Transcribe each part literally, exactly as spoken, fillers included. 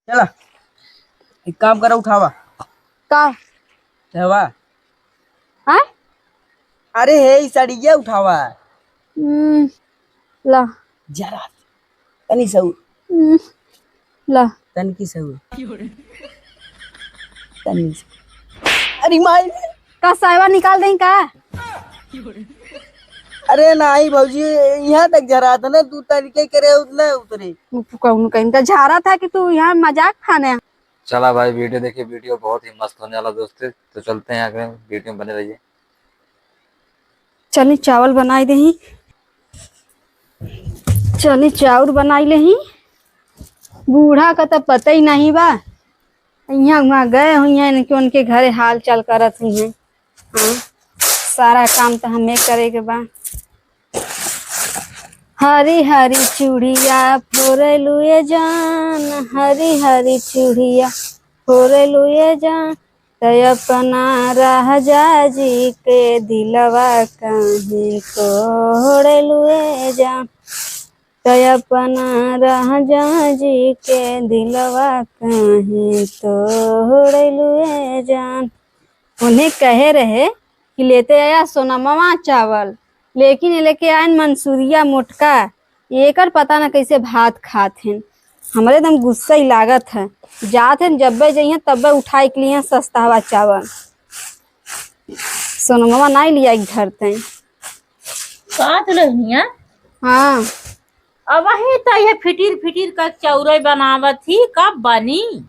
चला, एक काम करा, उठावा। का? कहवा? हाँ? अरे हे, ई सड़िया उठावा। हम्म, ला। जरा तनी सौ। हम्म, ला। तनकी सौ। तनी सौ। अरे माई। का सायवा निकाल दें का? अरे नाही भौजी, यहाँ तक झरा था ना, तू तनिके करे उतना उतरे। कौन कहीं का झारा था कि तू यहाँ मजाक खाने? चला भाई, वीडियो देखिए, वीडियो बहुत ही मस्त होने वाला दोस्तों, तो चलते हैं अगले वीडियो में, बने रहिए। चली चावल बनाई देही, चली चाउर बनाई लेही। बूढ़ा का तो पता ही नहीं बा, यहाँ वहाँ गए हुई हैं, इनके उनके घरे हाल चाल करत हुई हैं। हाँ, सारा काम तो हमें करे के बा। हरी हरी चूड़िया फोरेलु ए जान, हरी हरी चूड़िया फोरेलु ए जान, त अपना राजा जी के दिलवा काहे तोड़ेलु ए जान, त अपना राजा जी के दिलवा काहे तोड़ेलु ए जान। उन्हें कहे रहे कि लेते आया सोनमवा चावल, लेकिन ये लेके आयन मंसूरिया मोटका। एकर पता न कैसे भात खात हैं। हमरे एकदम गुस्सा ही लागत है। जात हैं, जब्बे जइहें तब्बे उठाए के लिए सस्ता हवा चावल। सोनमवा नाई लिया के धरते हैं। का दुल्हनिया? हाँ। अब वही तो ये फिटिर फिटिर का चौरे बनावत ही, कब बनी?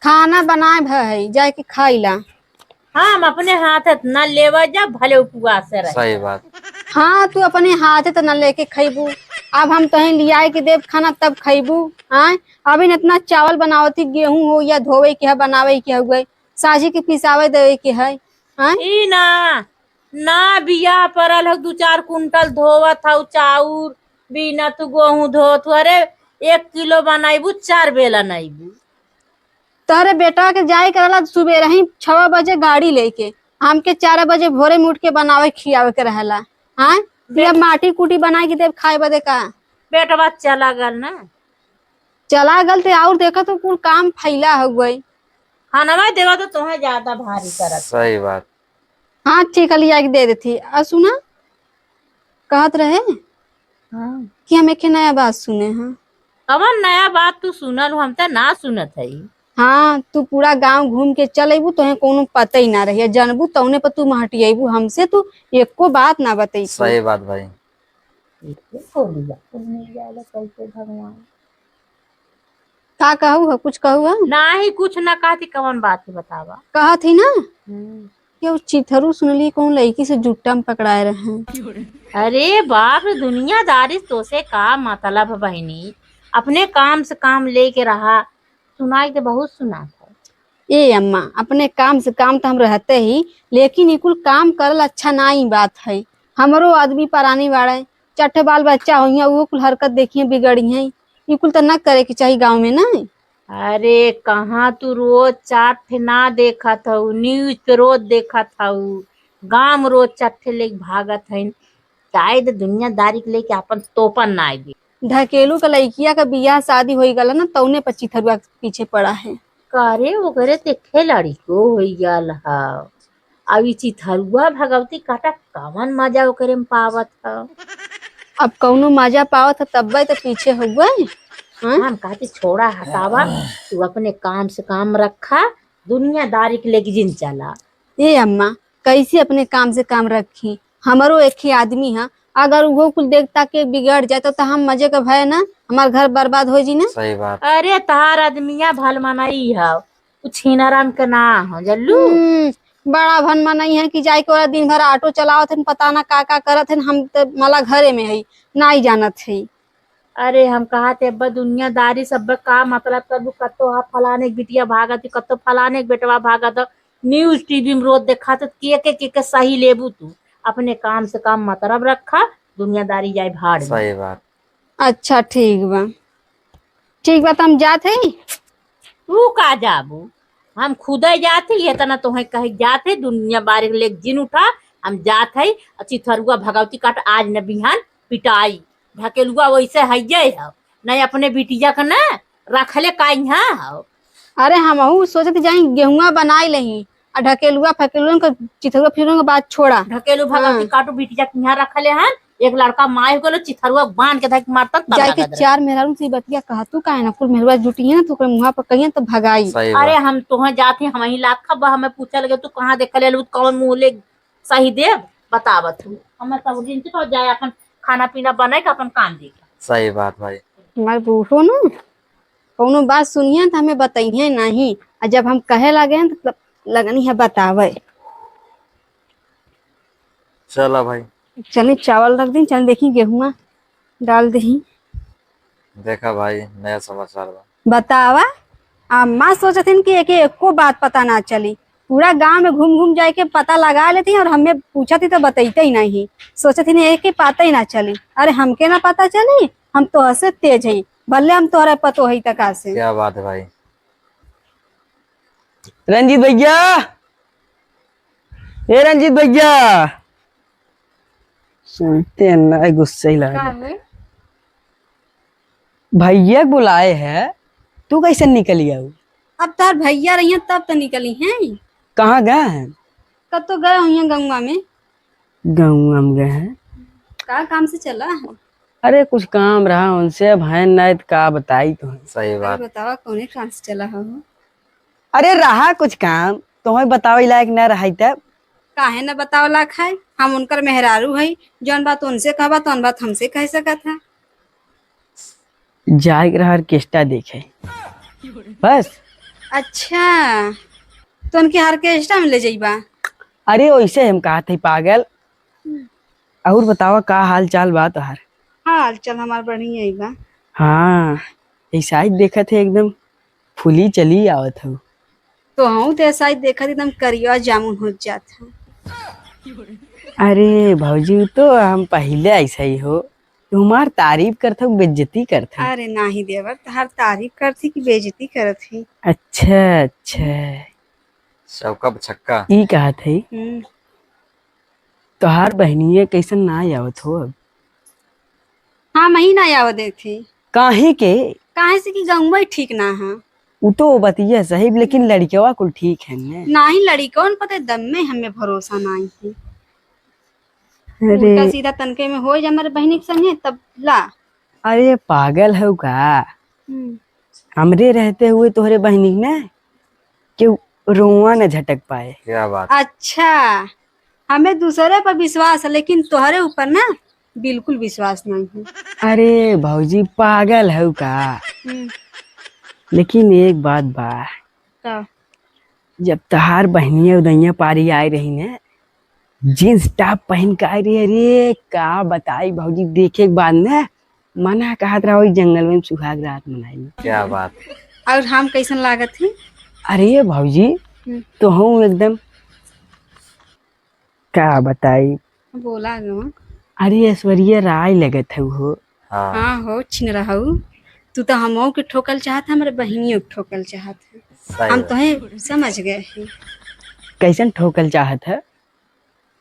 खाना बनाए भ है, जाए के खाई ला। हाँ, हम अपने हाथ न लेवा जा, भले उपवास रहे। सही बात। हाँ, तू अपने हाथे त न लेके खइबू। अब हम तोहे लियाए के देब खाना, तब खइबू। हाँ, अभी न इतना चावल बनावत ही, गेहूं हो या धोवे के है, बनावे के है, साझी के पिसावे देवे के है। हाँ? ई ना, ना बिया परल हो, दू चार कुंटल धोवत हऊ चाउर, बिना तू गेहूं धोत हऊ। अरे, एक किलो बनैबू, चार बेला नैबू। तोहरे बेटा के जाए के रहला सुबेरे ही छव बजे गाड़ी लेके, हमके चार बजे भोरे में उठ के बनावे खियावे के रहला। हाँ, ये बेट- माटी कूटी बनाए के देब खाए बदे का? बेटवा चला गल ना। चला गल ते और देखा तो कुल काम फैला हो गई। खानवा देवा तो तोहे ज्यादा भारी करत। सही बात। हाँ, ठीक है, लिया के दे देती। आ सुना, कहत रहे हाँ। कि हम एक नया बात सुने हैं। कवन नया बात तू सुनल हो? हम त ना सुनत हई। हाँ, तू पूरा गांव घूम के चल अइबू, तोहे कोनो पता ही ना रही, जानबू तौने पर तू महटियबू हमसे, तू एको बात ना बतैबू। सही बात भाई। एको बोलिया, कुल मिल जाएगा कैसे भगवान। का कहू ह, कुछ कहू ह? नाही, कुछ ना कहती, कवन बात है बतावा। कहत ही ना हम्म। कि वो चिथरू सुनली कौन लड़की से जुट्टा में पकड़ाए रहे। अरे बाप रे, दुनियादारी तो से का मतलब है बहिनी, अपने काम से काम लेके रहा। सुनाई तो बहुत सुनात है। ए अम्मा, अपने काम से काम तो हम रहते ही, लेकिन ई कुल काम करल अच्छा नाई बात है। हमरो आदमी परानी बाड़े, चार ठे बाल बच्चा होइहें, उहो कुल हरकत देखिहें, बिगड़िहें। ई कुल त ना करे के चाही गाँव में ना। अरे कहाँ तू रोज चार ठे ना देखत हऊ, news पे रोज देखत हऊ, गाँव में रोज चार ठे लेके भागत हईन। शायद दुनियादारी के लेके आपन तोपन ना आइबे। ढकेलू के लइकिया के बियाह शादी होई गल ना, तौने पर चिथरुआ के पीछे पड़ा है। का रे, ओकरे देखे लड़िको होई गल ह। अब ई चिथरुआ भगवती काटा कवन मजा ओकरे में पावत ह? अब कौनो मजा पावत ह तब्बे त पीछे होगुए। हाँ? हम कहती छोड़ा हटावा, तू अपने काम से काम रखा, दुनियादारी के लेके जिन चला। ए अम्मा, कैसे अपने काम से काम रखी? हमरो एक ही आदमी ह, अगर उहो कुल देख ताक के बिगड़ जाए तो, तो हम मजे के भय ना, हमार घर बर्बाद हो जी ना। सही बात। अरे तहार आदमिया भल मनई ह, उ छीनाराम के ना हो, जल्लू। हम्म, बड़ा भन मनई है कि जाए के ओरा दिन भर ऑटो चलावत हन, पता ना का का करत हन, हम त मला घरे में हई, नाई जानत हई। अरे हम कहा थे, अब्बा दुनियादारी सब का मतलब करबू, कतो हा फलाने के बिटिया भागत ही, कतो फलाने के बेटवा भागत ह, news टीवी में रोज देखात ह, के के के के सही लेबू तू, अपने काम से काम मतलब रखा, दुनियादारी जाए भाड़ में। सही बात। अच्छा ठीक बा, ठीक बा, त हम जात हई। तू का जाबू? हम खुदे जात ही, इतना तोहे कहे जात ही, दुनिया बारे के लेके जिन उठा, हम जात ही, अ चिथरुआ भगवती काट आज न बिहान पिटाई, ढकेलुआ वैसे हइये ह, नहीं अपने बिटिया के ना, रखले का इहाँ हौ? अरे, हमहू सोचत जाई गेहुआ बनाई लेही, आ ढकेलुआ फकेलुआ के, चिथरुआ फिरुआ के बात छोड़ा। ढकेलू भगवती हाँ। काटू बिटिया के इहाँ रखले हन, एक लड़का माय हो गेलो, चिथरुआ बांध के धक मारता, तब जाए के लगा दे। चार मेहरारू से बतिया कहा, तू काहे ना, कुल मेहरुआ जुटी है ना, तो ओकरे मुँहा पर कहिए तो भगाई। सही अरे बात। हम तोहे जात ही, हम ही लात खब, हमें पूछे लगे, तू कहाँ देख ले, कौन मुँह ले सही देब, बतावा तू। हमें सब दिन से तो जाए अपन खाना पीना बनाए के अपन काम देखे। सही बात भाई। हमार बूढ़ो ना कौनो बात सुनिए तो हमें बताइए नहीं, आ जब हम कहे लगे हैं तो लगनी है बतावे। चला भाई। चली चावल रख दी, चल देखी गेहुआ डाल दही। देखा भाई, नया समाचार बा। बतावा, अम्मा सोचत हन कि एके एको बात पता ना चली। पूरा गांव में घूम घूम जाए के पता लगा लेती और हमें पूछती तो बतैते ही नहीं। सोचत हन एके पता ही ना चली। अरे हमके ना पता चली, हम तोहसे तेज हई, भले हम तोहरे पतो हई त का से। क्या बात है भाई। रंजीत भैया, ए रंजीत भैया, सुनते हैं ना, गुस्सा ही लगा। का है? भैया बुलाए हैं, तू कैसे निकली आऊ? अब तार भैया रहिए तब तो निकली हैं। कहाँ गए हैं? कब तो गए हुई हैं गंगवा में। गंगवा में गए हैं। का काम से चला है? अरे कुछ काम रहा उनसे, अब हैं ना तो का बताई तुहैं। सही अरे बात। बतावा कौने काम से चला हो? अरे रहा कुछ काम, तुहैं बतावे लायक ना रहा तब। काहे न बतावे लायक है? हम उनकर मेहरारू है, जौन बात उनसे कहबा तौन बात हमसे कह सकत है। जाए के रहा ऑर्केस्ट्रा देखे, बस। अच्छा, तो उनके ऑर्केस्ट्रा में ले जाइबा? अरे वैसे हम कहा थे पागल। हम्म। और बतावा का हाल चाल बा तोहार? हाल चाल हमार बढ़िया ही बा। हाँ, ऐसा ही देखत है एकदम फूली चली आवत हो। तो हूँ तो ऐसा ही देखत एकदम करिया जामुन हो जात है। अरे भौजी, उ तो हम पहले ऐसा ही हो, तुम्हार तारीफ करत हो, बेइज्जती करत हो। अरे नाही देवर, तहार तारीफ करत ही कि बेइज्जती करत ही? अच्छा, अच्छा। चौका पे छक्का। ई कहत है, हम्म। तोहार बहनिया कैसन ना आवत हो अब? हाँ, मही ना आवे देत ही। काहे के? काहे से कि गंगवा ही ठीक ना है। उ तो बतिया सही, लेकिन लड़िकवा कुल ठीक है ने? नाही, लड़िकवन पते दम में हमें भरोसा नाही है। अरे। उल्टा सीधा तनके में हो जा हमारे बहनी के संगे, तब ला। अरे पागल हो का? हम्म। हमरे रहते हुए तोहरे बहनी के ना केहू रोआ न झटक पाए। क्या बात। अच्छा, हमें दूसरे पर विश्वास है, लेकिन तोहरे ऊपर ना बिल्कुल विश्वास नहीं है। अरे भौजी, पागल हो का? हम्म। लेकिन एक बात बा। का? जब तहार बहनिया उदैया पारी आए रही ने, जींस टॉप पहन के आए रही, अरे का बताई भौजी, देखे के बाद ने मना कहत रहा, "ओई जंगल में सुहाग रात मनाई।" क्या बात। और हम कैसन लागत ही? अरे भौजी, हम्म। तो हूँ एकदम, का बताई? बोला गवा। अरे ऐश्वर्या राय लगत हऊ हो। हाँ। हाँ हो, छिनरा हऊ। तू तो हमहू के ठोकल चाहत है, हमरे बहनियों के ठोकल चाहत है। सही हम बात। तोहे समझ गए हैं। कैसन ठोकल चाहत है?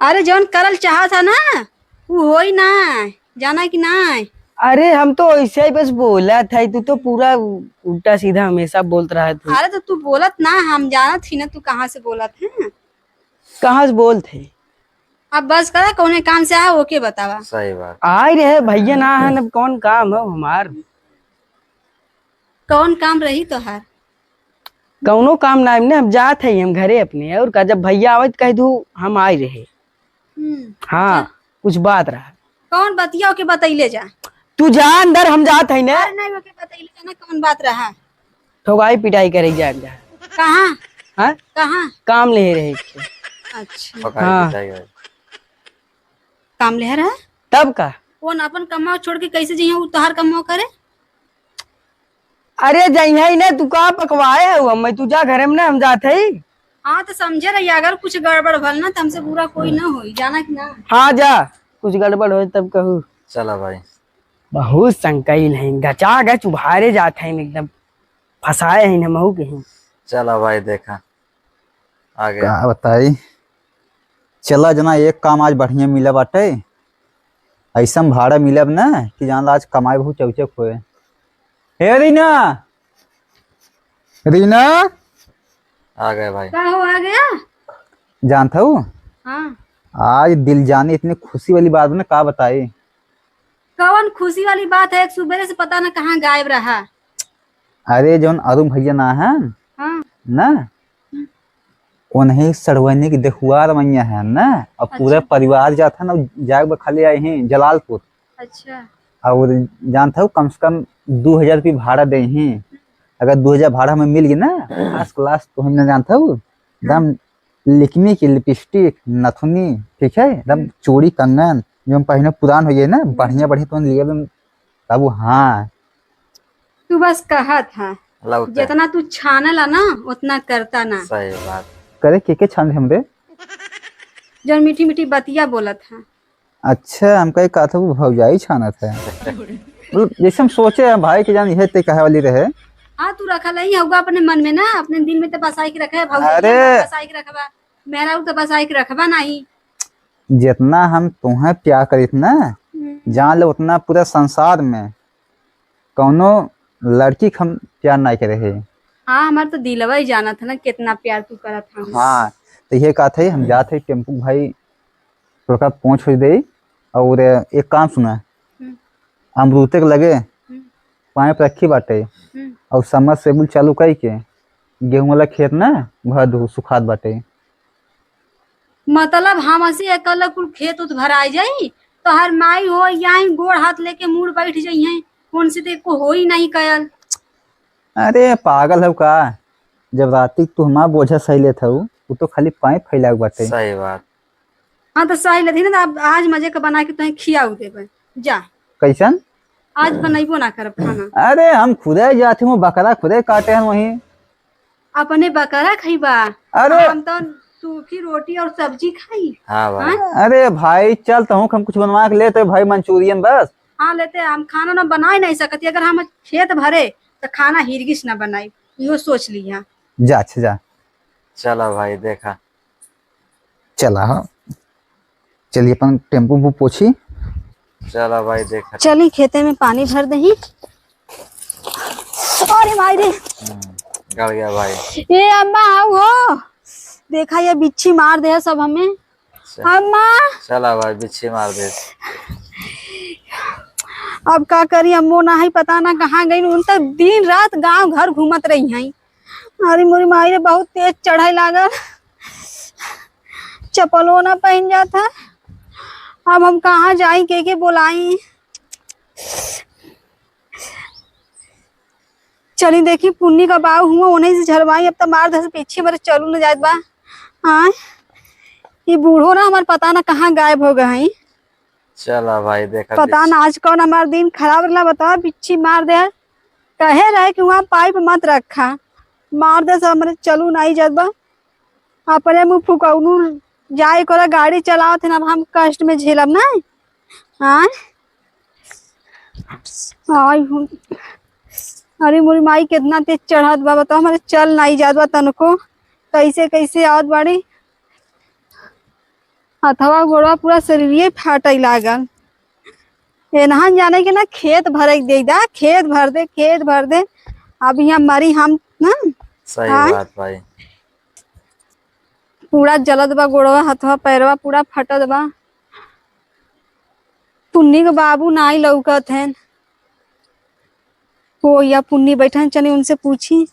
अरे जौन करल चाहत है ना, उ होई ना, जाना कि ना? अरे हम तो ऐसे ही बस बोलत है, तू तो पूरा उल्टा सीधा हमेशा बोलत रहत है। अरे तो तू बोलत ना, हम जानत ही ना तू कहाँ से बोलत है। कहाँ से बोलत है? अब बस करा, कौने काम से आया, ओके बतावा। सही बात। आए रहे, भैया ना है, अब कौन काम है हमार? कौन काम रही तोहार? कौनो काम ना है, हम जात है, हम घरे अपने, और का, जब भैया आवे तो कह दू हम आए रहे। हम्म, हाँ, चल। कुछ बात रहा। कौन बतिया ओके बतैले जा? तू जा अंदर, हम जात है ना। अरे नहीं, ओके बतैले जा ना, कौन बात रहा? ठोकाई पिटाई करे जाए जा। कहाँ? हाँ? कहाँ? काम ले रहे थे। अच्छा। ठोकाई हाँ। पिटाई करे। काम ले रहा? तब का? कौन अपन कमाओ छोड़ के कैसे जइहे उ तोहार कमाओ करे? अरे जइहे ही ना, तू का पकवाए है हम, तू जा घरे में ना, हम जात है। हाँ तो समझे रहिए, अगर कुछ गड़बड़ भल ना तो हमसे बुरा कोई ना होई, जाना कि ना? हाँ जा, कुछ गड़बड़ होई तब कहू। चला भाई। बहुत संकैल है, गचा गच उभारे जात है एकदम, फंसाए है हमहू के ही। चला भाई देखा। आगे। का बताई, चला जना एक काम आज बढ़िया मिला बाटे, ऐसा भाड़ा मिलब ना कि जान ला आज कमाई बहुत चौचक होए। हे रीना, रीना। आ गए भाई। का हो, आ गया? जानत हऊ? हाँ। आज दिल जानी इतनी खुशी वाली बात बा ना, का बताई? कौन खुशी वाली बात है? एक सुबेरे से पता ना कहाँ गायब रहा। अरे, जौन अरुण भैया ना है हाँ। ना, हम्म। उन्हीं सड़वैनी की देखुआर मैया है ना, अब पूरा अच्छा। परिवार जात है ना, जाए बा खाली आए हैं जलालपुर। अच्छा। और जानत हऊ, कम से कम दो हजार रुपये भाड़ा दे ही। अगर दो हजार भाड़ा हमें मिल गई ना, फर्स्ट क्लास, तो हम ना जानत हऊ, एकदम लिकमी की लिपस्टिक, नथुनी, ठीक है, एकदम हम्म। चूड़ी, कंगन, जो हम पहने पुरान हो गए ना, हम्म। बढ़िया बढ़िया तो लिए हम, बाबू, हाँ। तू बस कहत हा, लौटे। जितना तू छानेला ना, उतना करता ना। सही बात। करे के के छान हमरे? जौन मीठी मीठी बतिया बोलत हा। अच्छा, हम कहे का था, वो भौजाई छानत है। मतलब, जैसे हम सोचे हैं भाई के जान यह ते कहे वाली रहे। हाँ, तू रखल ही होगा अपने मन में ना, अपने दिल में तो बसाई के रखे है, भौजाई अरे। बसाई के रखबा, मेहरारू तो बसाई के रखबा नहीं। जितना हम तुम्हें प्यार करीत ना, हम्म। जान ले उतना पूरा संसार में कौनो लड़की के हम प्यार नहीं करे है। हाँ, हमार तो दिलवा ही जानत है ना, कितना प्यार तू करत हम। हाँ, तो ये कहत है, हम जात है टेम्पू भाई, थोड़ा पहुँच हो दे। और एक काम सुना, हम्म। अमरूते के लगे हम्म। पाइप रखी बाटे हम्म। और समरसेबुल चालू कई के गेहूं वाला खेत ना भर दू, सुखात बाटे। मतलब हम ऐसे एकल कुल खेत उत भराई जाई, तो हर माई हो यहीं गोड़ हाथ लेके मुड़ बैठ जाई हैं, कौन से तो एको हो ही नहीं कयल। अरे पागल हऊ का, जब राती तू हमार बोझा सही लेत हऊ, उ तो खाली पाइप फैलाव बाटे। सही बात। हाँ, तो सही लेती ना, तो अब आज मजे का बना के तुहें खियाऊ देबे। जा। कैसन? आज बनैबो ना करब खाना। अरे, हम खुदे जात हई, बकरा खुदे काटे हैं वहीं। अपने बकरा खइबा? अरे। हम तो सूखी रोटी और सब्जी खाई। हाँ भाई। हाँ? अरे भाई, चल, तहूँ हम कुछ बनवा के लेते भाई, मंचूरियन बस। हाँ, लेते, हम खाना ना बनाए नहीं सकती, अगर हम खेत भरे तो खाना हिरगिस ना बनाई, इहो सोच लिया। जा, अच्छा, जा। चला भाई, देखा। चला, हाँ। चलिए, अपन टेम्पू उम्पू पोछी। चला भाई, देखा। चली, खेते में पानी भर दही। अरे माई रे। हम्म, गड़ गया भाई। ए अम्मा, आओ हो। देखा, ये बिच्छी मार दे सब हमें। चल। अम्मा। चला भाई, बिच्छी मार दे। अब का करी, अम्मो ना है, पता ना कहाँ गई। उन तो दिन रात गांव घर घूमत रही हैं। अरे मोरी माई रे, बहुत तेज चढ़ाई लागल, चप्पलो ना पहन जात है। अब हम कहाँ जाई, के के बोलाई? चली देखी, पुन्नी का बाऊ हुआ, उन्हीं से झरवाई। अब तो मार दस पीछे मेरे चलू न जात बा। हाँ, ये बूढ़ो ना हमार पता ना कहाँ गायब हो गए हैं। चला भाई, देखा पता बिच- ना आज कौन हमार दिन खराब रहला, बतावा, बिच्छी मार दे। कहे रहे कि वहाँ पाइप मत रखा, मार दे सब, हमरे चलू नाई जात बा। अपने मुँह फुकौनू जाए कोरा गाड़ी चलावत है, अब हम कष्ट में झेलब ना। हाँ, आई हूँ। अरे मोरी माई, कितना तेज चढ़त बा, बतावा, हमरे चल नाई जात बा तनको। कैसे कैसे आवत बाड़ी। हथवा गोड़वा पूरा शरीरिये फाटै लागल। एनहन जाने के ना खेत भरे के दे दा, खेत भर दे, खेत भर दे। अब यहाँ मरी हम ना। सही हाँ? बात भाई। पूरा जलत बा गोड़वा, हथवा, पैरवा पूरा फटत बा। पुन्नी के बाबू नाई लौकत हैं। हो या पुन्नी बैठन, चली उनसे पूछी।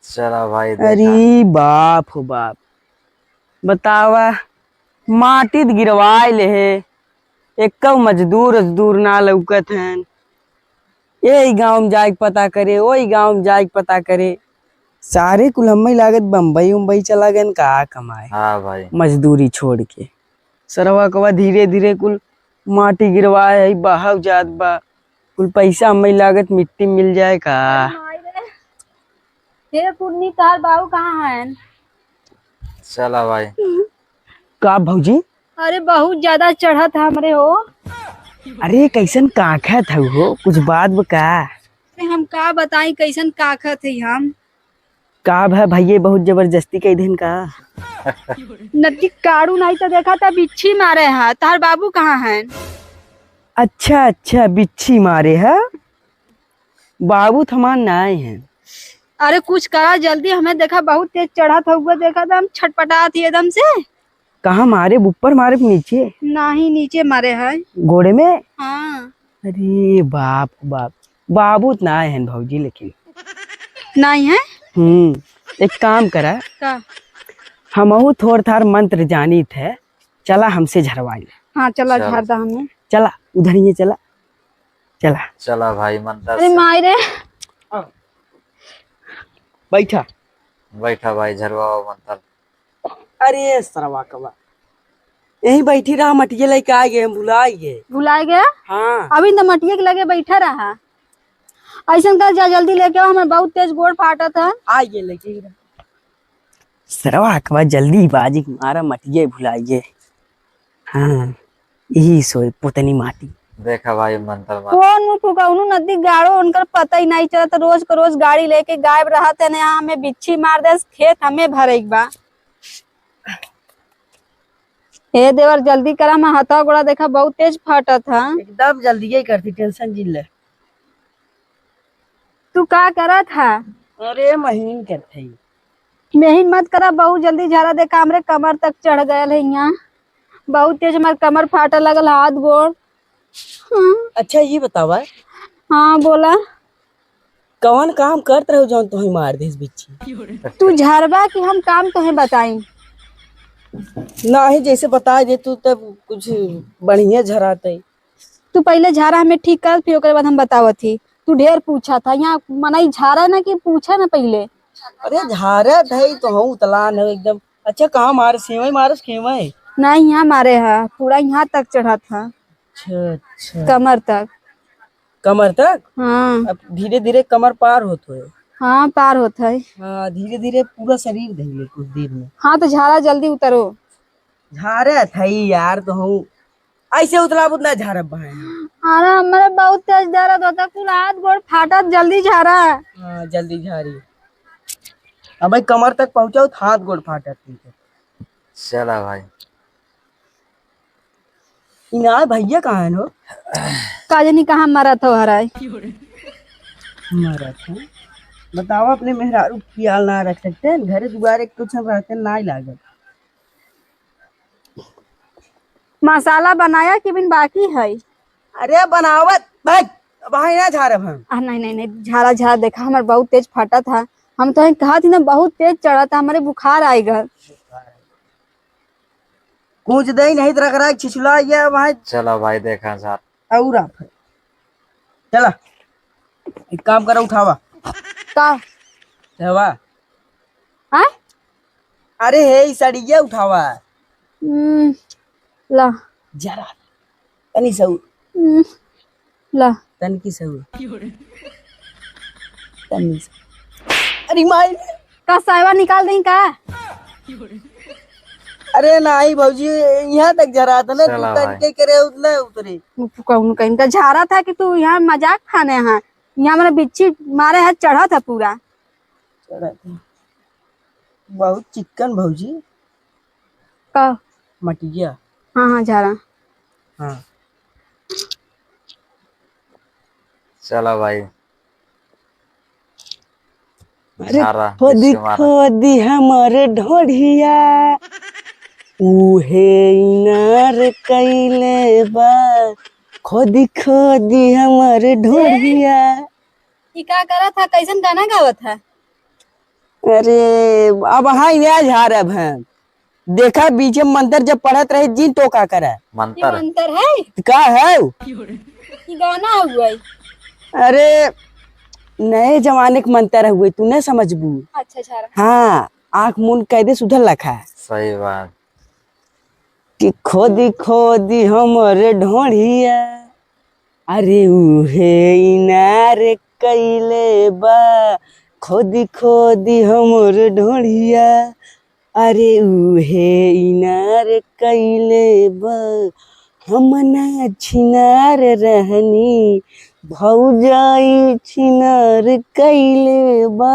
चला भाई, देखा। अरे बाप हो बाप, बतावा, माटी त गिरवाए लेहे, एक्कौ मजदूर उजदूर ना लौकत हैं। एही गाँव में जाइके पता करे, ओही गाँव में जाइके पता करे। सारे कुल हम्मे लागत बम्बई उम्बई चला गएन का कमाए। हाँ भाई। मजदूरी छोड़ के। सरवा कवा धीरे धीरे कुल माटी गिरवाए है, बहाव जात बा। कुल पैसा हम्मे लागत मिट्टी मिल जाए का। अरे माई रे। हे पुन्नी, तार बाऊ कहाँ हैं? चला भाई। का भौजी? अरे बहुत ज्यादा चढ़त है हमरे हो। अरे कैसन काखत हऊ हो, कुछ बात बा का? अरे हम का बताई कैसन काखत है हम। का भा भैये बहुत जबरदस्ती कई दिन का? नदी काड़ू नहीं तो देखा था बिच्छी मारे है। तार बाबू कहाँ हैं? अच्छा अच्छा, बिच्छी मारे है, बाबू थमान ना आए हैं। अरे कुछ करा जल्दी, हमें देखा बहुत तेज चढ़त हउवे, देखा त हम छटपटात ही एकदम से। कहाँ मारे, ऊपर मारे नीचे? नाही, नीचे मारे है। गोड़े में? हाँ। अरे बाप रे बाप, बाबू त ना आए हैं भौजी, लेकिन नाहीं है। हम्म, एक काम करा। का? हमहू थोड़ थार मंत्र जानित है, चला हमसे झरवाई ले। हाँ, चला, चला। झार दा हमें। चला, उधर ही चला, चला। चला भाई, मंत्र अरे से। माई रे। बैठा। बैठा भाई, झरवावा मंत्र। अरे सरवा कवा, यहीं बैठी रहा, मटिया लेके आ गए, हम भुला गए। भुला गए? हाँ। अभी तो मटिया के लगे बैठा रहा। ऐसन कर जा, जल्दी लेके आओ, हमें बहुत तेज गोड़ फाटत है। आ गए लेके ही रहा। सरवा कवा, जल्दी बाजी मारा, मटिया भुला गए। हाँ, यही सोए पुतनी माटी। देखा भाई, मंत्र मार। कौन मुँह फुकौनू नदी गाड़ो, उनकर पता ही नहीं चलत। रोज के रोज गाड़ी लेके गायब रहत है, यहाँ हमें बिच्छी मार दे, खेत हमें भरे के बा। हे देवर, जल्दी करा, मैं हथवा गोड़ा देखा बहुत तेज फटत है। एकदम जल्दी ही करती, tension जिन ले। तू का करत है? अरे महीन करत है। महीन मत करा, बहुत जल्दी झारा देखा, हमरे कमर तक चढ़ गयल है यहाँ। बहुत तेज हमार कमर फाटे लगल, हाथ गोड़। हाँ। अच्छा, ये बतावा। हाँ, बोला। कवन काम करत रहो जौन तोहे मार देस बिच्छी? तू झरबा कि हम काम तोहे बताई? नाही, जैसे बता दे तू तब कुछ बढ़िया झराते। तू पहले झारा हमें ठीक कर, फिर ओकरे बाद हम बतावत ही। तू ढेर पूछा था, यहाँ मनई झारा ना कि पूछा ना पहले। अरे झारा था ही तो हूँ उतलान है एकदम। अच्छा, कहाँ मारस, खेवई मारस, खेवई? नहीं, यहाँ मारे है, पूरा यहाँ तक चढ़ा था। अच्छा, अच्छा। कमर तक। कमर तक? हाँ। अब धीरे धीरे कमर पार होत होए। हाँ, पार होत है। हाँ, धीरे धीरे पूरा शरीर धइले कुछ देर में। हाँ, तो झारा जल्दी उतरो। झारे थई यार, तो हूँ ऐसे उतला बुतना झारब भाई। अरे, हमरे बहुत तेज दर्द होता, कुल हाथ गोड़ फाटत, जल्दी झारा। हाँ, जल्दी झारी। अब भाई कमर तक पहुँचाओ, तो हाथ गोड़ फाटत। चला भाई। इनार भैया कहाँ है नो? का जानी कहाँ मरत हो हराए। मरत हो? बताओ, अपने मेहरारू ख्याल ना रख सकते हैं? घरे दुआरे कुछ हम रहते ना ही लागत। मसाला बनाया कि बिन बाकी है? अरे बनावत भाई, अब हाँ ना झारब हम। आ, नहीं, नहीं, नहीं, झारा, झारा, देखा, हमार बहुत तेज फटा था। हम तो कहा थी ना, बहुत तेज चढ़ा था, हमारे बुखार आएगा। कूच दे, नहीं तो रगड़ा के छिछला ये भाई। चला भाई, देखा साथ। और आप है। चला, एक काम करा, उठावा। का? चवा। हाँ? अरे हे, ई सड़िया उठावा। हम्म, ला। जरा, तनी सा उ- हम्म, ला। तनकी से हुए। तनी से। अरे माई। का सायवा निकाल दें का? अरे नाही भौजी, यहाँ तक जरा था ना, तू चला भाई। तनके करे उतना उतरे। कौन कहीं का झारा था कि तू यहाँ मजाक खाने हैं? यहाँ मेरा बिच्छी मारे है, चढ़ा था पूरा। चढ़ा था। बहुत चिक्कन भौजी। का? मटिया। हाँ, हाँ, झारा। हाँ। चला भाई। अरे, झारा, खोदी, जिसके मारा। खोदी हमर ढोढ़िया, उहे इनार कइले बा। खोदी, खोदी हमर ढोढ़िया। ई का करत है? कैसन गाना गावत है? अरे, अब हाँ, यहाँ झारब हम। देखा, बीच में मंत्र जब पढ़त रहे, जिन तो का करे। मंत्र? ई मंत्र है? तो का है? ई गाना हुआ है। अरे, नए जमाने के मंत्र हुए, तू नहीं समझबू। अच्छा, अच्छा। हाँ, आँख मुन कह दे, सुधर लखा। सही बात। कि खोदी खोदी हमर ढोढ़िया, अरे उहे इनार कइले बा। खोदी खोदी हमर ढोढ़िया, अरे उहे इनार कइले बा। हम ना छिनार रहनी, भौजाई छिनार कइले बा।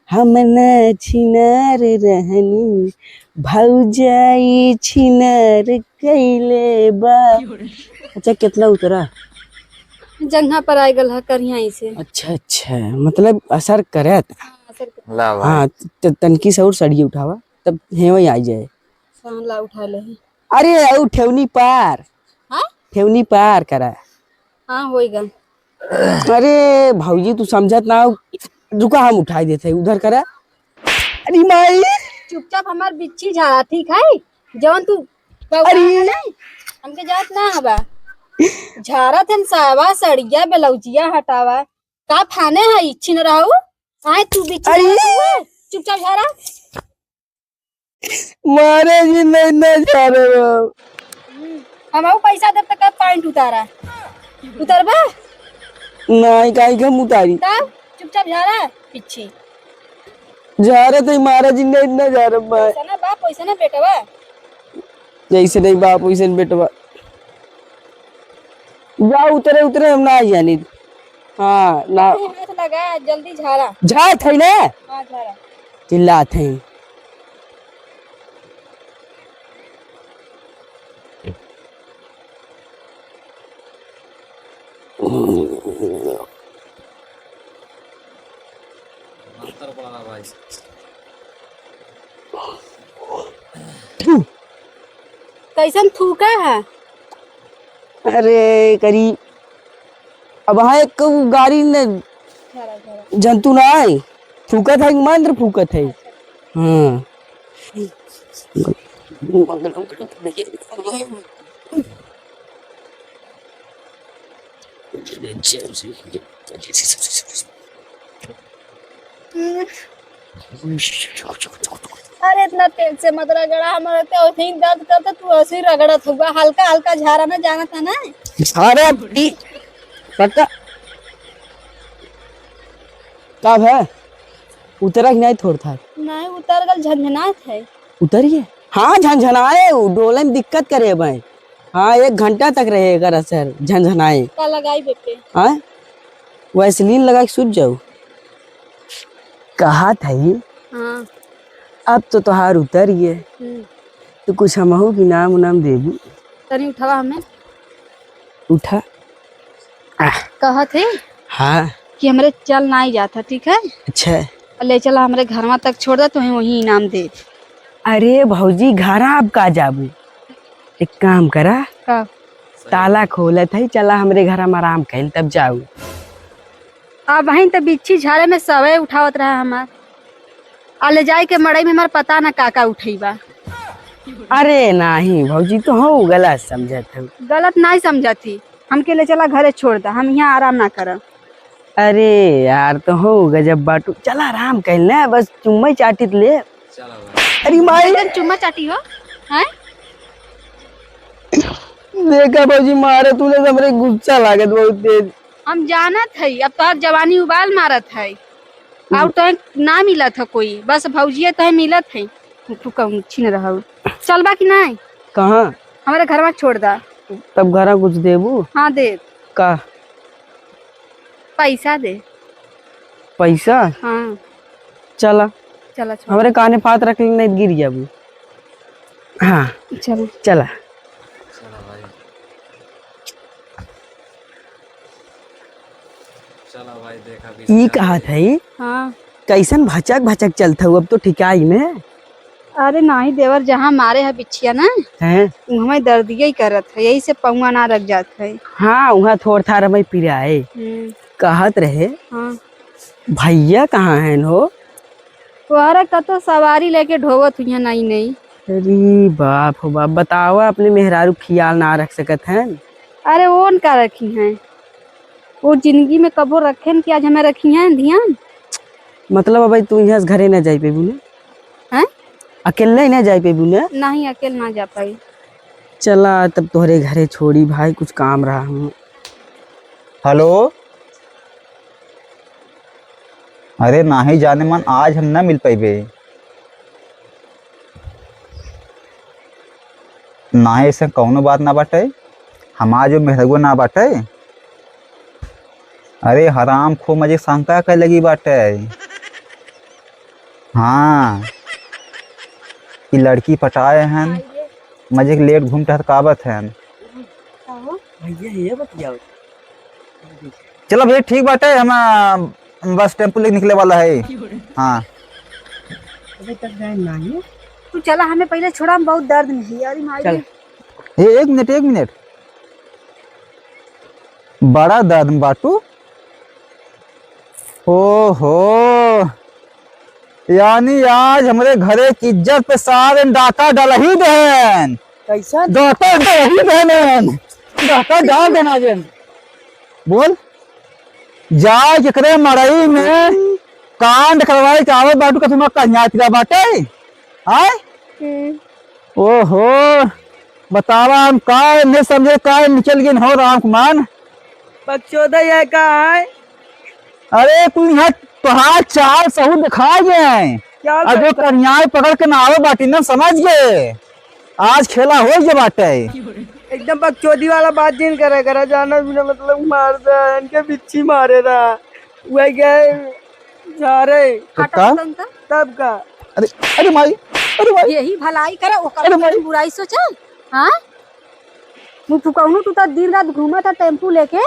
हम ना छिनार रहनी, भौजाई छिनार कइले बा। अच्छा, कितना उतरा? जंघा पर आइ गल है करिया से। अच्छा, अच्छा, मतलब असर करत। करके। ला भाई। हाँ, त-, तनकी से और सड़िए उठावा, तब हेवई आई जाए। हाँ, ला उठा ले। अरे, ऊ ठेवनी पार। हाँ? ठेवनी पार करा। हाँ, होई गन। अरे भौजी, तू समझत ना हो, रुका, हम उठाई देते हैं, उधर करा। अरे माई। चुपचाप हमार बिच्छी झारा, ठीक है? जवन तू बउआ अरे। है ना, हमके जात ना हवा। झारा थन सावा, सड़िया, ब्लाउजिया हटावा। का फाने है, इच्छी न रहू? आए तू बिच्छी अरे। झारा हुए, चुपचाप झारा। मारे जी नहीं, नहीं जा रहे हो। हम्म, हम आऊ पैसा देब त कब पैंट उतारा? उतरबा? नहीं, काहे के हम उतारी? तब चुपचाप झारा पीछे। झारा तो मारा जी नहीं, नहीं जा रहा भाई। पैसा ना बाप, पैसा ना बेटवा। जैसे नहीं बाप, वैसे नहीं बेटवा। जा उतरे, उतरे, हम ना जानी। हाँ, ना। अरे हाथ लगा, जल्दी झारा। झार थे ना? हाँ, झारा। चिल्लात हैं। कैसन थूका है? अरे करी, अब हाँ एक गाड़ी ने जंतु ना आए, फूकत है, मंत्र फूकत है। हाँ। अरे इतना तेज से मत रगड़ा, हमारे तो ऐसे ही दर्द करता, तू ऐसे ही रगड़त हुआ, हल्का हल्का झारा ना, जानत है ना। झारा पक्का। का भे? उतरा कि नहीं थोड़ था? नहीं, उतर गल, झनझनात है। उतरिए। हाँ, झनझनाए, उ डोले में दिक्कत करे भाई। हाँ, एक घंटा तक रहे एकर असर, झनझनाए। का लगाई बेटे? हाँ? वैसलीन लगा के सूत जाऊ। कहा था ये? हाँ। अब तो तोहार उतर गए। हम्म। तो कुछ हमहू की नाम उनाम देबू? तनी उठावा हमें। उठा। आह। कहत है हाँ। कि हमरे चल नाई जात है, ठीक है? अच्छा। और ले चला हमरे घरवा तक छोड़ दे, तोहे वहीं इनाम दे। अरे भौजी, घरा अब का जाबू? एक काम करा। का? ताला खोलत है, चला हमरे घरा में आराम कइल, तब जाऊ। अब वहीं तो बिच्छी झारे में सवे उठावत रहा हमार। आ ले जाए के मड़ई में हमार पता ना का का उठई बा। अरे नाही भौजी, तो हो गलत समझत हो। गलत नाही समझत ही, हमके ले चला घरे छोड़ दा, हम यहाँ आराम ना करब। अरे यार, तो हो गजब बाटू, चला आराम कर ले, बस चुम्मा चाटित ले। चला भाई। अरे माई। चुम्मा चाटी हो, हैं? देखा भौजी, मारे तूने तो हमरे गुस्सा लागत बहुत तेज। हम जानत हई, अब तोहर जवानी उबाल मारत है। हम्म। और तोहे ना मिलत है कोई, बस भौजिए तोहे मिलत है। तू कहूँ छीन रहू। चलबा कि नहीं? कहाँ? हमारे घर में छोड़ दा। तब घर कुछ देबू? हाँ, दे। का? पैसा दे। पैसा? हाँ। चला। चला, छोड़। हमरे काने पात रख ले, नहीं गिर जाबू। हाँ। चला। चला। चला भाई। चला भाई, देखा भी ई कहा था ई? हाँ। कैसन भचक भचक चलत हऊ अब तो ठिकाई में? अरे नाही देवर, जहाँ मारे है बिछिया ना, हैं? उहमें दर्दिया ही करत है, यही से पौआ ना रख जात है। हाँ, उहाँ थोड़ थार हमें पिराए। हम्म। कहत रहे, हाँ। भैया कहाँ हैं हो? तोहरा कतो सवारी लेके ढोवत हुइहैं, नहीं, नहीं। अरे बाप हो बाप, बतावा, अपने मेहरारू ख्याल ना रख सकत हैं? अरे, ओन का रखी हैं? वो जिंदगी में कबो रखे न कि आज हमें रखी हैं ध्यान? मतलब, अब तू यहाँ से घरे ना जाई पेबू ने? हैं? अकेले ही ना जाई पेबू ने? नहीं, अकेले ना जा पाई। चला, तब तोहरे घरे छोड़ी भाई, कुछ काम रहा हम। हेलो। अरे नाही जाने मन, आज हम ना मिल पइबे। नाही, ऐसे कौनो बात ना बाटे, हमार जो मेहरगो ना बाटे। अरे हराम खो मजे शंका करे लगी बाटे। हाँ, ई लड़की पटाए हन, मजे के लेट घूम टहरकावत हन। भैया, ये बतियाओ। चला भैया, ठीक बाटे, हम, आ, बस टेम्पू लेके निकले वाला है। हाँ। अभी तक गए ना ये। तू चला, हमें पहले छोड़ा, हम बहुत दर्द में है। अरे माई चल। रे। ए, एक मिनट, एक मिनट। बड़ा दर्द में बाटू। ओहो, यानी आज हमरे घरे की इज्जत पे सारे डाका डलही देहेन। कैसन? डाका डलही देहेन। डाका डाल देना जेन। बोल, जाए केकरे मड़ई में कांड करवाए के आवत बाटू का तुम्हारा कन्या तिरा बाटे? आय? हम्म। ओहो, बतावा हम का नहीं समझे, का निकल गए हो राम कुमार? बकचोदा ये का है? अरे तू यहाँ तोहार चाल सहू दिखा गए हैं। क्या और जो करता? कन्याएं पकड़ के ना आवे बाटी ना, समझ गए? आज खेला हो गया बाटे। एकदम बकचोदी वाला बात जिन करे, करे जाना बिना मतलब मार दे, इनके बिच्छी मारे रहा। वही गए सारे। तो हटा का? तुरंत। तब का? अरे, अरे माई, अरे माई। यही भलाई करे, ओकर अरे माई। बुराई सोचा। हाँ? मुँह फुकौनू, तू तो दिन रात घूमत है टेम्पू लेके।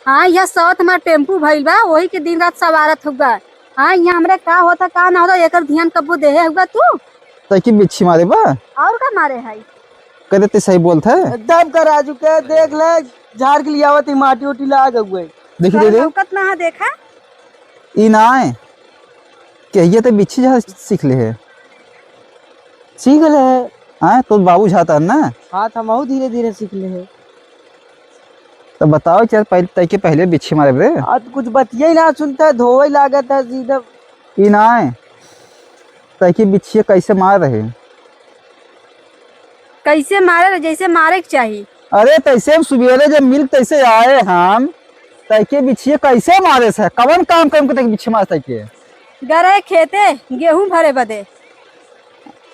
हाँ, यह सौत हमार टेम्पू भइल बा, वही के दिन रात सवारत हुआ। हाँ, यहाँ हमरे का होता, का ना होता, एकर ध्यान कब्बो देहे हुआ तू? तैकी बिच्छी मारे बा? और का मारे है? कह देते सही बोलत है। एकदम का राजू के देख ले, झाड़ के लियावत ही, माटी उटी लाग हुए। देखी दे तोरा दे। लौकत ना है, देखा? ई ना आए। कहिए तो बिच्छी झाड़ सीख ले है। सीख ले है। हाँ, तो बाबू झाता है ना? हाँ, तो हमहू धीरे धीरे सीख ले है। तो बताओ, चल पहले, तैके पहले बिच्छी मारे रे। आज कुछ बतिये ना सुनता है, धोवे लागत है सीधा। ई ना आए। तैके बिच्छिया कैसे मार रहे? कैसे मारे रहे? जैसे मारे के चाही। अरे, तैसे हम सुबेरे जब मिल तैसे आए हम, तैके बिच्छिया कैसे मारे से? कवन काम कम के तैके बिच्छी मारे तैके? गरे खेते गेहूं भरे बदे।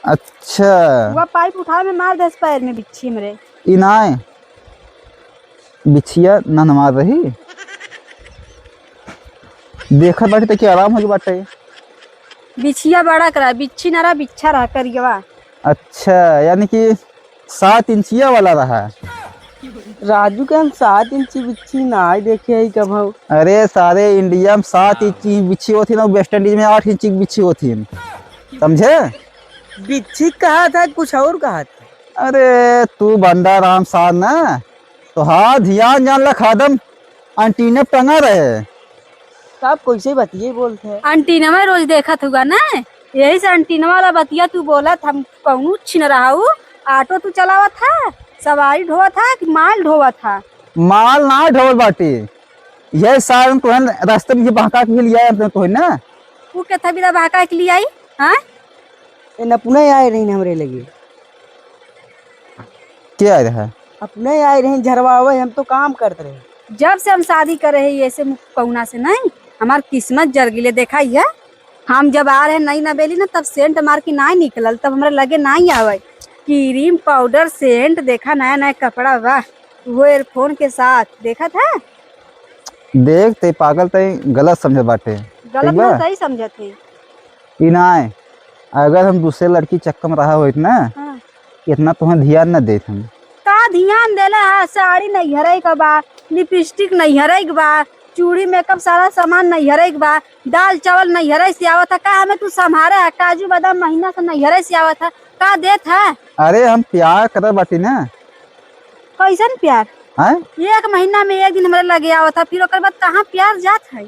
अच्छा। वह पाइप उठावे में मार देस पैर में बिच्छी मरे। ई नाय, बिच्छिया ना न मार रही। देखत बाटी तैके आराम हो गई बाटे। बिच्छिया बड़ा करा, बिच्छी ना रहा, बिच्छा रहा करियवा। अच्छा, यानी कि सात इंचिया वाला रहा। राजू के हम सात इंची बिच्छी नाय देखे ही कभू। अरे सारे इंडिया में सात इंची बिच्छी होती ना, वेस्ट इंडीज में आठ इंची बिच्छी होती, समझे? बिच्छी कहा था, कुछ और कहा था। अरे तू बंडा राम सार ना, तोहार ध्यान जान ला खादम एंटीना टंगा रहे। साहब कैसे बतिये बोलते हैं? एंटीना में रोज देखत हुआ ना, यही से एंटीना वाला बतिया तू बोलत, हम कौनो छिन रहा हूँ, ऑटो तू चलावत है, सवारी ढोवत है कि माल ढोवत है? माल ना ढोवत बाटी, यह सारन तोहन रास्ते में ये बहका के लिया है तोहन ना। वो केथा बिदा बहका के लिया आई, हाँ? ए, न पुनः आए रही हमरे लगे। के आए रहा? अपने आए रहे झरवावे, हम तो काम करत रहे। जब से हम शादी करे है, ये से मुख कौना से नहीं, हमार किस्मत जर गिले। देखा ही है, हम जब आ रहे नई नबेली ना, तब सेंट मार के ना निकलल, तब हमरा लगे ना आवे। क्रीम पाउडर सेंट, देखा नया नया कपड़ा, वाह, वो एयरफोन के साथ, देखा था? देख, ते पागल, ते गलत समझे बाटे, गलत ठीक बा? ना सही समझत है। ई नाय, अगर हम दूसरे लड़की चक्कर में रहा होइत ना, हाँ। इतना तोहे ध्यान न देत हम। का ध्यान देले है? साड़ी नैहरे के बा, लिपस्टिक नैहरे के बा, चूड़ी मेकअप सारा सामान नैहरे के बा, दाल चावल नैहरे से आवत है। का हमें तू संभारे है? काजू बादाम महीना से नैहरे से आवत है, का देत है? अरे हम प्यार करत बाटी ना। कैसन प्यार? हैं? एक महीना में एक दिन हमरे लगे आवत है, फिर ओकर बाद कहाँ प्यार जात है?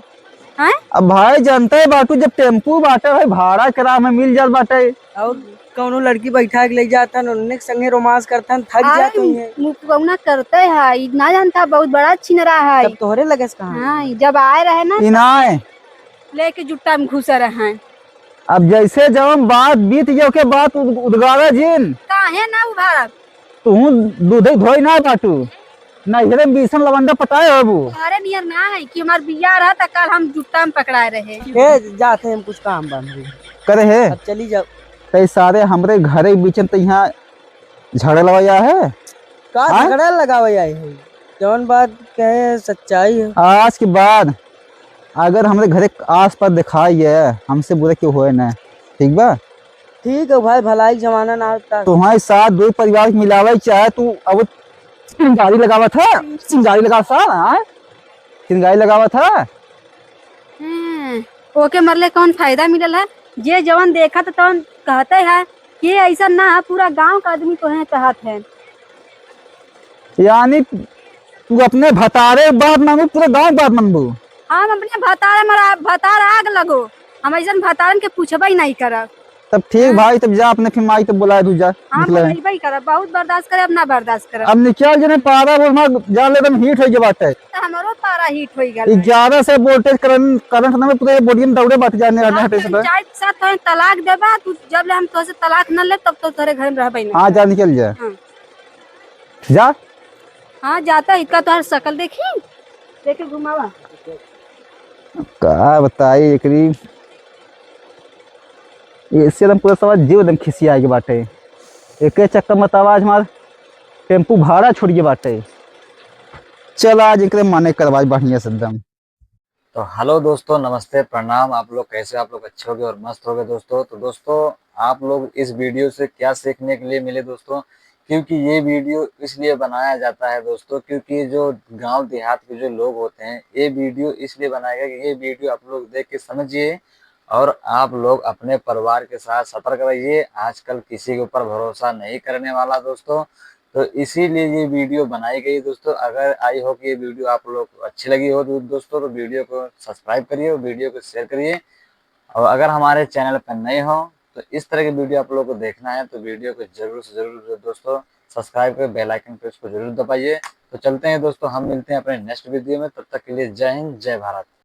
हैं? अब भाई जानते बाटू, जब टेम्पू बाटे भाई, भाड़ा किराया में मिल जात बाटे। और कौनो लड़की बैठा के ले जात हन, उन्ने के संगे रोमांस करत हन, थक अरे, जात हुई है। मुकौना करते है, ई ना जानता, बहुत बड़ा छिनरा है। तब तोहरे लगे से कहाँ? हाँ, जब आए रहे ना, ई ना आए। लेके जुट्टा में घुसे रहे। अब जैसे जवन बात बीत गया, ओके बात उद-, उद्गारा जिन। काहे ना उभारब? तुहूँ दूधे धोई ना बाटू, नैहरे में बीसन लवंडा पटाए होबू। अरे नियर ना है कि हमार बियाह रहा त कल हम जुट्टा में पकड़ाए रहे। ए, जाते हम कुछ काम बा हमरे। करे है? अब चली जाओ। तै सारे हमरे घरे के बीच में तो यहाँ झगड़ा लगाया है? का हाँ? झगड़ा लगावे आए है? जौन बात कहे सच्चाई है। आज के बाद अगर हमरे घरे के आस पास दिखाई है, हमसे बुरा क्यों होए ना, ठीक बा? ठीक है भाई, भलाई के जमाना ना होता। तुम्हारे साथ दो परिवार के मिलावे चाहे तू अब चिंगारी लगावत है, चिंगारी लगावत है, हाँ? चिंगारी लगावत है। हम्म। ओके मरले कौन फायदा मिलल है? जे जवन देखत तवन कहते है कि ऐसा ना, पूरा गांव का आदमी तोहे चाहत है। यानी तू अपने भतारे बात मानबू, पूरे गांव बात मानबू? हम अपने भतारे मरा, भतार आग लगो, हम ऐसन भतारन के पूछबे ही नहीं करब। तब ठीक हाँ। भाई, तब जा अपने फिर माई तब बुलाए दू जा, हाँ, निकले। बुलाइबे ही करब, बहुत बर्दाश्त करे, अब ना बर्दाश्त करब। अब निकल जने पारा, वो हमार जान ले एकदम हीट होइगे बाटे। तो हमरो पारा हीट होई गल है। ग्यारह से वोल्टेज करंट, करंट ना में पूरे बॉडी में दौड़े बाटे जाने रहने हाँ, हटे से तो। पंचायत के साथ तोहे तलाक देबा, तू जब ले हम तोसे तलाक न ले तब तो तोरे घर में रहबे नहीं। हाँ, जा निकल जा। हाँ। जा। हाँ, जाता इतना तोहर शकल देखी, देखे घुमावा। का बताई एकरी, ऐसे एकदम पूरा सवा जीव एकदम खिसिया के बाटे। एके चक्कर में तब आज हमार टेम्पू भाड़ा छूट गए बाटे। चल आज एकरे माने करवाई बढ़िया से एकदम। तो हेलो दोस्तों, नमस्ते, प्रणाम। आप लोग कैसे हो? आप लोग अच्छे होगे और मस्त होगे दोस्तों। तो दोस्तों, आप लोग इस वीडियो से क्या सीखने के लिए मिले दोस्तों? क्योंकि ये वीडियो इसलिए बनाया जाता है दोस्तों, क्योंकि जो गांव देहात के जो लोग होते हैं, ये वीडियो इसलिए बनाया गया कि ये वीडियो आप लोग देख के समझिए और आप लोग अपने परिवार के साथ सतर्क रहिए। आजकल किसी के ऊपर भरोसा नहीं करने वाला दोस्तों, तो इसीलिए ये वीडियो बनाई गई दोस्तों। अगर आई हो कि ये वीडियो आप लोग को अच्छी लगी हो दो-, दोस्तों, तो वीडियो को सब्सक्राइब करिए और वीडियो को शेयर करिए। और अगर हमारे चैनल पर नए हो तो इस तरह की वीडियो आप लोगों को देखना है तो वीडियो को जरूर से जरूर दोस्तों सब्सक्राइब करें, बेल आइकन पे उसको जरूर दबाइए। तो चलते हैं दोस्तों, हम मिलते हैं अपने नेक्स्ट वीडियो में, तब तक के लिए जय हिंद, जय भारत।